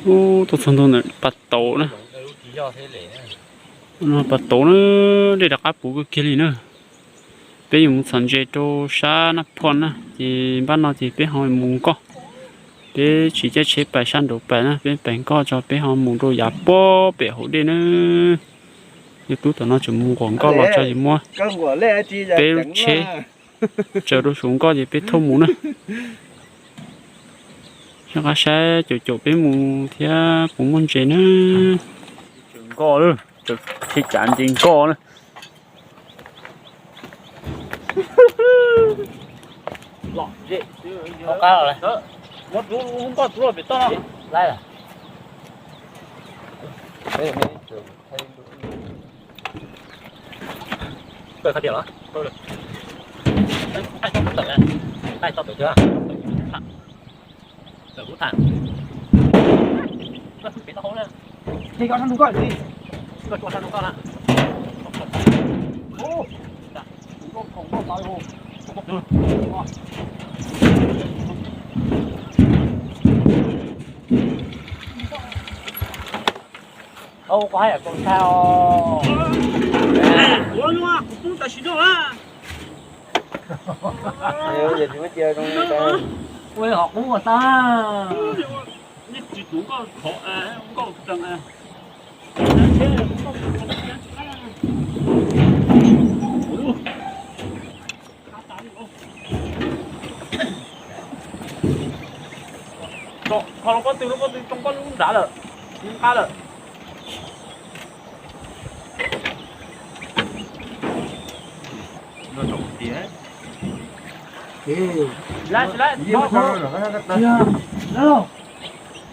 Ub, tuaj txog ntua ntawm pas tauv na. Pas tauv na, dej rov qab puv kawg kiag li na. Peb yuav mus txhom ntses rau sab Naj Phoj na, ces npaj no ces peb ho mus nkoj. Peb tsis caij tsheb pais sab nraud pais na, peb pais nkoj tso peb ho mus rau yav puag pem hauv dej na. Yog tub tom no tseem mus nquam nkoj los tso es muab peb lub tsheb tsaws rau saum nkoj ces peb thauj mus na. Soj qab saib caum caum peb mus thiab puas muaj ntses na. Nkoj, tsheb tsav ntses nkoj na. Kho lub pob tw, lub pob tw tsoo koj lub nrad lawm, lub qab lawm.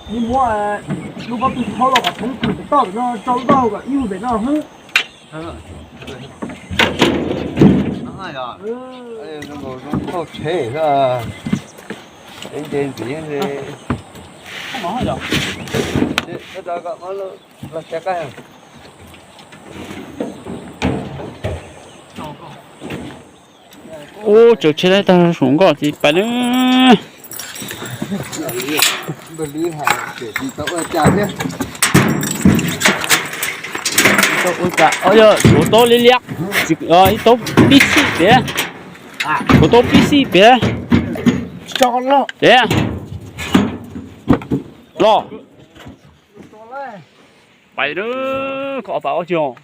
Mus muab lub pob tw thaub los kom thoob kws pem toj pem no, tso lub taub hau kom ib hwv pem no hwb. Zoo tsheb, nce ntxiv. Ub, tsaws tsheb laib tag saum nkoj ces pais na. Yog tshuav taub liab liab, ib taub pib xij pem, tshuav taub pib xij pem. Pem los pais na, koj ob pab ob tsi os.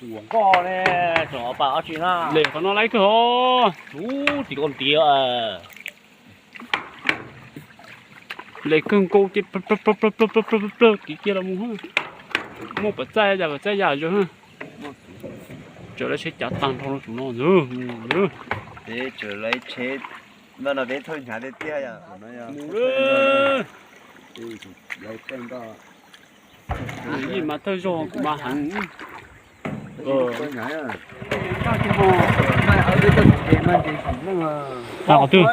Nkoj ne, tseem ob pab ob tsi na. Lem qhov no laib kawg os. Ub, tim koj ntiav. Lem kawg nkaus ces plawg kiag los mus. Muaj pam txaij yam pam txaij yam zoo. Tsaws lawv tsheb cav tag nrho rau saum no ntag. Tsaws lawv tsheb, no peb thauj hnyav tiag tiag. Mus mas thawj zaug kuv mas heev. Qhov twg?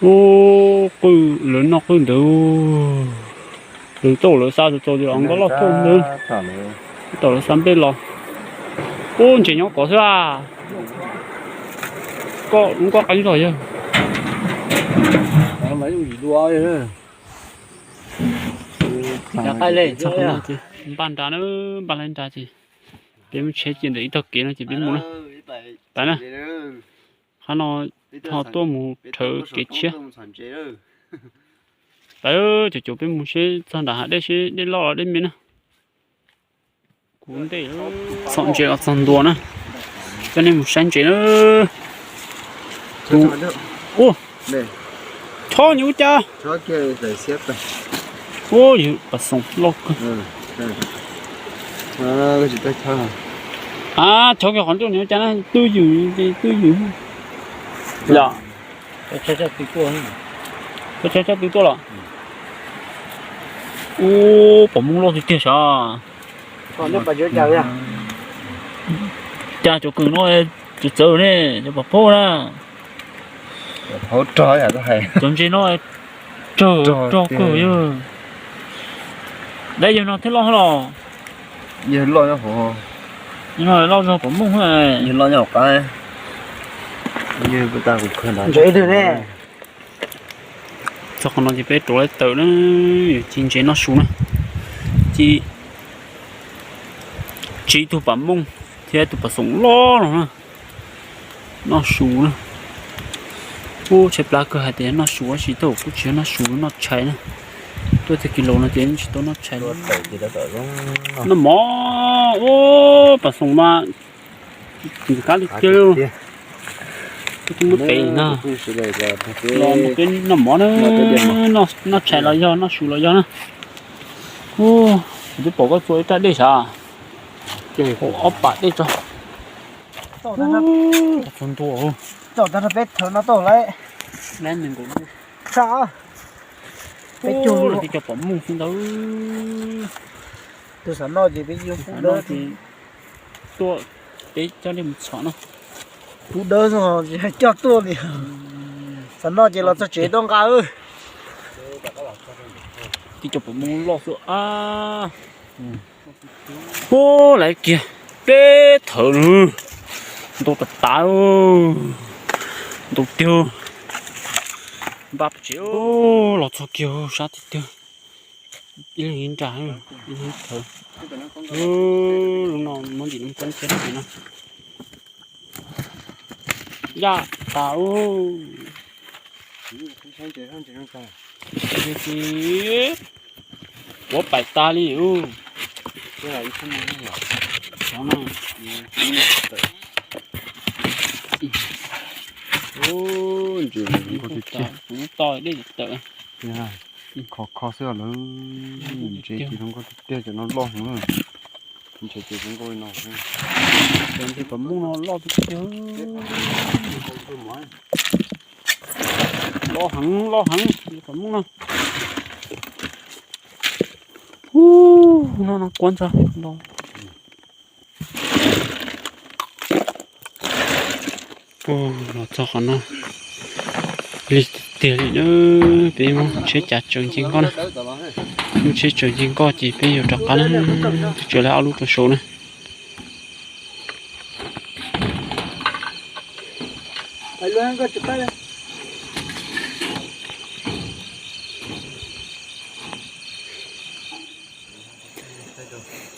Ub, qwj lawv noj qwj ntawd, lawv tau lawv xa tau tau nkoj loj tuaj ntawd, tau lawv xa nplej los. Ub, ntses nyob kov xwb a. Koj lub nkoj qeeb zog yawg. Npaj nrad na, npaj laib nrad ces peb muab tsheb cia ntawm ib tog kev no ces peb mus na. Pab na, qhov no ho tuaj mus rhawv kev tshiab. Pab, caum caum peb mus seb txog nram hav dej seb dej loj los dej me na. Kuv ntej txhom ntses los txog ntua na, coj nej mus saib ntses na. Ub, chob nws ua cas? Ub, yog pas xoom loj kawg. A, chob kiag qhov ncauj nws ua cas na, twj ywm ces twj ywm. Yog, chob tshaj twg tuaj los? Ub, pom Hmoob loj tiag tiag sav. Cas cov kws no txawv txawv ne, cov pom phauj na. Cov ntses no tsawg rog kawg yog. Dab yawg no thiaj loj los? Yawg loj nyob hauv. Yawg no loj zog pom Hmoob. Yawg loj nyob hauv qab. Ntse ib tug ne. Txog qhov no ces peb rauv lawv tawm na, yuav ci ntses noj su na. Ci tsis ib tug pam mooj thiab ib tug pam xoom loj los na, noj su na. Ub, tshaib plab kawg hais tias noj su tab sis kuj tsis yog noj su, noj tshais na. Tuaj txog kis laus no ces tsis tau noj tshais. Noj mov, ub, pam xoom mas ntxim qab tiag tiag. Kuv twb muab tev na, los peb noj mov na, noj tshais los yog noj su los yog na. Ub, kuv twb pom koj txua ib rab dej sav, ob pam dej tso. Txog ntua, peb thawv no tau lawm. Peb cug, cov pom muj xwb ntawd. Tus xav noj ces peb cug pub dawb, tuaj peb coj nej mus txhom no. Pub dawb xwb os, tsis coj tuaj li. Xav noj ces los txog tsev tuaj nqa. Tib cov pom muj loj xwb a. Ub, lawv kiag peb thawv lawm, ntau tas tas, ntau tiag. Npaj tsev, los txog kiag sab tiag tiag. Ib leeg ib nra, ib leeg ib thawv. Lub no muab ntim no koob thiab no. Yaj tas ub. Puav paim tas li ub. Ntses to dej tawm. Kho kho xwb lawm. Ntses ces zoo nkauj tiag tiag, cov no loj heev. Ntses ces zoo nkauj li no. Cov ntses pom muj no loj tiag tiag. Loj heev, loj heev, pom muj no. Ub, no no kuab ntxog no. Ub, los txog qhov no, lig tiag tiag li na. Peb muab tsheb cav tsaws nce nkoj na. Muab tsheb tsaws nce nkoj ces peb yuav rov qab na. Twb tsaws lawm ob lub rau saud na.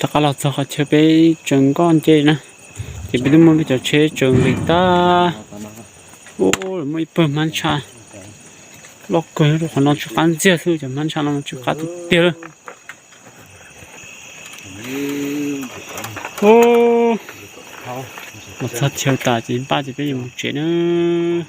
Rov qab los txog qhov chaw peb tsaws nkoj nce na, ces peb twb muab peb cov tsheb tsaws nqis tag. Ub, muaj ib pawg hmab ntshaj loj kawg, qhov no tsw qab ntxiag xwb, cov hmab ntshaj no tsw qab tiag tiag lawm. Ub, los txog chaw tas ces npaj ces peb yuav mus tsev nawb.